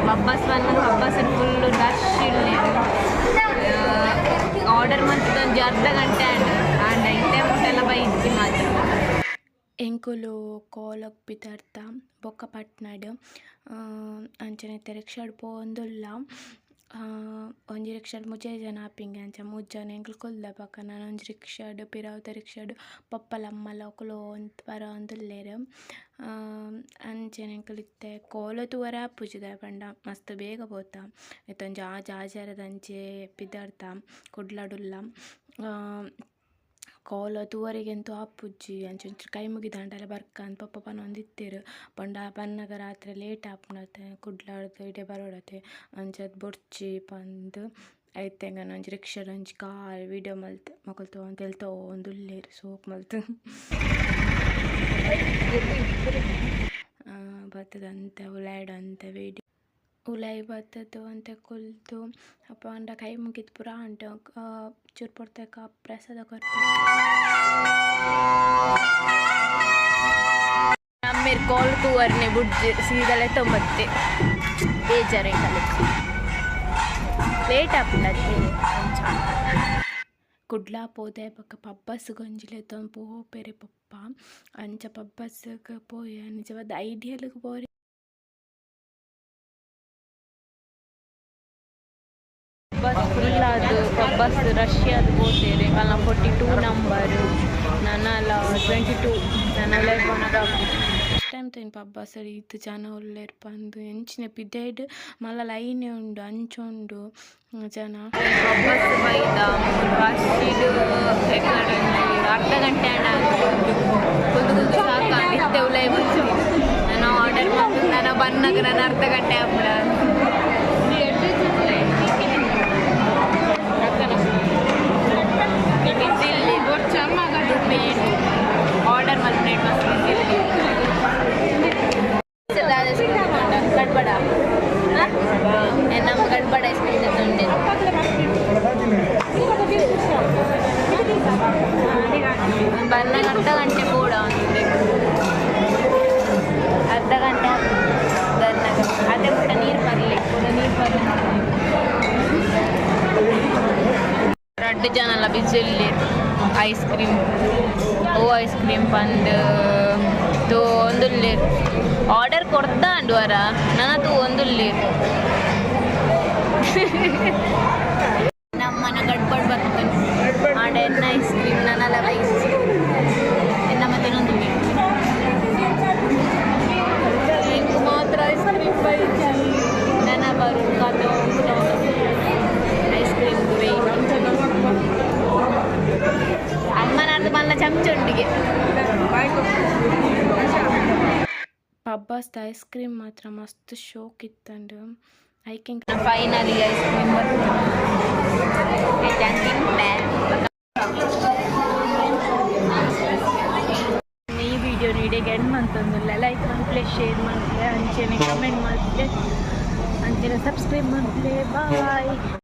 ಪಬ್ಬಸ್ ಬನ್ನಗ ಪಬ್ಬಸ್ full rush ಇಲ್ಲೇರು. Order ಮಂತುದು ಒಂಜಿ ಅರ್ಧ ಗಂಟೆ ಆಂಡ್. ಆಂಡ ಇತ್ತೆ ಮುಟ್ಟಲ ಬೈಜಿ ಮಾತ್ರ. ಎಂಕುಲು ಕೋಲಗ್ ಪಿದಡ್ದ ಬೊಕ್ಕ ಪಟ್ನಡ್ ಅಂಚನೆ ಇತ್ತೆ ರಿಕ್ಷಾಡ್ ಪೋವೊಂದುಲ್ಲ. ಒಂಜಿ ರಿಕ್ಷಾಡ್ ಮೂಜೇ ಜನ ಆಪಿಂಗೆ, ಅಂಚ ಮೂಜಿ ಜನ ಎಂಕುಲು ಕುಲ್ದ. ಬೊಕ ನನೊಂಜಿ ರಿಕ್ಷಾಡ್ ಪಿರವುದ ರಿಕ್ಷಾಡ್ ಪೊಪ್ಪಲ ಅಮ್ಮಲ ಅಕುಲು ಬರೋಂದುಲ್ಲೆರ್. ಅಂಚನೆ ಎಂಕುಲು ಇತ್ತೆ ಕೋಲ ತೂವರೆ ಆಪುಜಿ ದಾಯೆ ಪಂಡ ಮಸ್ತ್ ಬೇಗ ಪೋತ. ಇತ್ತೆ ಒಂಜಿ ಆಜಿ ಆಜರೆದಂಚಿ ಪಿದಡ್ದ, ಕುಡ್ಲಡುಲ್ಲ. ಕೋಲ ತೂವರೆಗಂತೂ ಆಪುಜಿ. ಅಂಚ ಒಂಚೂರು ಕೈ ಮುಗಿದಾಂಡಲ ಬರ್ಕ ಅಂದ್ ಪೊಪ್ಪ ಪನೊಂದಿತ್ತೆರ್. ಪಂಡ ಬನ್ನಗ ರಾತ್ರೆ ಲೇಟ್ ಆಪುಂಡತೆ, ಕುಡ್ಲಡ್ದ್ ಇಡೆ ಬರೊಡತೆ, ಅಂಚಾದ್ ಬೊಡ್ಚಿ ಪಂದ್. ಐತೆ ಎಂಕಲ್ನ ಒಂಜಿ ರಿಕ್ಷಾಡ್ ಒಂಜಿ ಕಾರ್ ವೀಡಿಯೋ ಮಲ್ತ್ ಮೊಕುಲು ತೆಲ್ತೊಂದುಲ್ಲೆರ್ ಸೋಕು ಮಲ್ತ್. ಬತ್ತುದು ಒಂತೆ ಉಲಾಯಿಡ್ ಒಂತೆ ವೀಡಿಯೋ ಉಲಾಯಿ ಬತ್ತುದು ಒಂತೆ ಕುಲ್ದು ಅಪಂಡ ಕೈ ಮುಗಿದ್ ಪೂರ ಆಂಡ್. ಚೂರು ಪೊರ್ತುಗು ಪ್ರಸಾದ ಕೊರ್ಪೆರ್. ಅಮ್ಮೆರ್ ಕೋಲ್ ತೂವರ್ನೆ ಬುಡ್ಜ್ ಸೀದಾ ಲೆತ್ತೊಂಬತ್ತೆ. ಬೇಜಾರ್ ಎಂಕಲೆಗ್, ಲೇಟ್ ಆಪುಂಡತ್ತೆ ಅಂಚ. ಕುಡ್ಲ ಪೋದೆ ಬೊಕ್ಕ ಪಬ್ಬಸ್ಗ್ ಒಂಜಿ ಲೆತ್ತೊಂದು ಪೋಪೆರ್ ಪೊಪ್ಪ. ಅಂಚ ಪಬ್ಬಸ್ಗ್ ಪೋಯೆ, ನಿಜವಾದ್ ಐಡಿಯಲ್ಗ್ ಪೋರೆ. ಬಸ್ ಫುಲ್ ಆದ್ ಬಸ್ ರಶ್ ಆದ್ ಪೋತೆರ್. ಎಂಕಲ್ನ 42 ನಂಬರ್, ನನಲ 22 ನನಲ ಪೋನಗ. ಫಸ್ಟ್ ಟೈಮ್ ತೂಯಿನಿ ಪಬ್ಬಸ್ ಈತ್ ಜನ ಉಲ್ಲೆರ್ ಪಂದ್. ಎಂಚಿನ ಪಿದಯ್ಡ್ ಮಲ್ಲ ಲೈನೆ ಉಂಡು, ಅಂಚ ಉಂಡು ಜನ. ಬಸ್ ಬೈದ ರಶ್ ಅರ್ಧ ಗಂಟೆ ಆಂಡ. ಕುಲ್ದು ಕುಲ್ದು ಸಾಕಾಂಡ್. ಇತ್ತೆ ಉಲಾಯಿ ಬತ್ತಿ. ನಾನು ಆರ್ಡರ್ ಮಲ್ತುದು ನನ ಬನ್ನಗ ನನ ಅರ್ಧ ಗಂಟೆ ಆಪುಂಡ. ಬಿಸಿ ಆರ್ಡರ್ ಮಲ್ಪುನೇಟ್ ಮಸ್ತ್ ಬಿಸಿ. ಗಡ್ಬಡ ನಮ್ಮ ಗಡ್ಬಡ ಐಸ್ ಕ್ರೀಮ್ ತಗೊಂಡೆ. ಬನ್ನಗ ಅರ್ಧ ಗಂಟೆ ಬೋಡ ಒಂದು ಅರ್ಧ ಗಂಟೆ ಬನ್ನಗ. ಅದೇ ಪುಟ್ಟ ನೀರು ಬರಲಿ ಕೂಡ ನೀರು ಬರಲಿ. ರಡ್ಡ್ ಜನಲ ಬಿಸಿ ಉಲ್ಲೆರ್. ಐಸ್ ಕ್ರೀಮ್ ಓ ಐಸ್ ಕ್ರೀಮ್ ಪಂದ್ ತೂವೊಂದುಲ್ಲೆರ್. ಆರ್ಡರ್ ಕೊರ್ದಾಂಡ್ ವರ, ನನ ತೂವೊಂದುಲ್ಲೆರ್. ನಮ್ಮನ ಗಡ್ಬಡ್ ಬರ್ತದೆ. ಆಂಡ ಎನ್ನ ಐಸ್ ಕ್ರೀಮ್ ನನಲ ಬೈಜಿ. ಎನ್ನ ಮತ್ತೆ ಎಂಕ್ ಮಾತ್ರ ಐಸ್ ಕ್ರೀಮ್ ಬೈಜಿ. ನನ ಬರು ಕಾತೊಂದು ಐಸ್ ಕ್ರೀಮ್. ಅಮ್ಮನಾರ್ದು ಮಲ್ಲ ಚಮಚೊಂಡಿಗೆ. ಪಬ್ಬಸ್ದ ಐಸ್ ಕ್ರೀಮ್ ಮಾತ್ರ ಮಸ್ತ್ ಶೋಕ್ ಇತ್ತುಂಡು ಐಕ್ ಎಂಕ್. ಫೈನಲಿ ಐಸ್ ಕ್ರೀಮ್ ಬರ್ತದೆ. ಈ ವಿಡಿಯೋ ಇಡೆಗ್ ಎಂಡ್ ಮಂತೊಂದುಲ್ಲೆ. ಲೈಕ್ ಮಲ್ಪುಲೆ, ಶೇರ್ ಮಲ್ಪುಲೆ, ಅಂಚೆನೆ ಕಮೆಂಟ್ ಮಲ್ಪುಲೆ, ಅಂಚೆನೆ ಸಬ್ಸ್ಕ್ರೈಬ್ ಮಲ್ಪುಲೆ. ಬಾಯ್.